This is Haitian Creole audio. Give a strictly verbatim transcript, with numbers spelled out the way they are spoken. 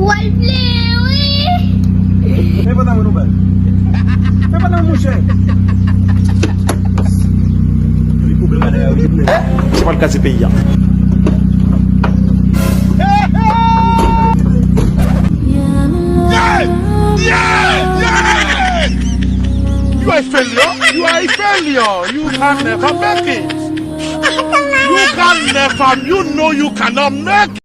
Ou al plen, wi. Fè pandan mwen nou bay. Fè pandan mwen, monchè. Se pa l kraze peyi a. Yeah! Yeah! Yeah! You are a failure. You are a failure. You can never make it. You can never. You know you cannot make it.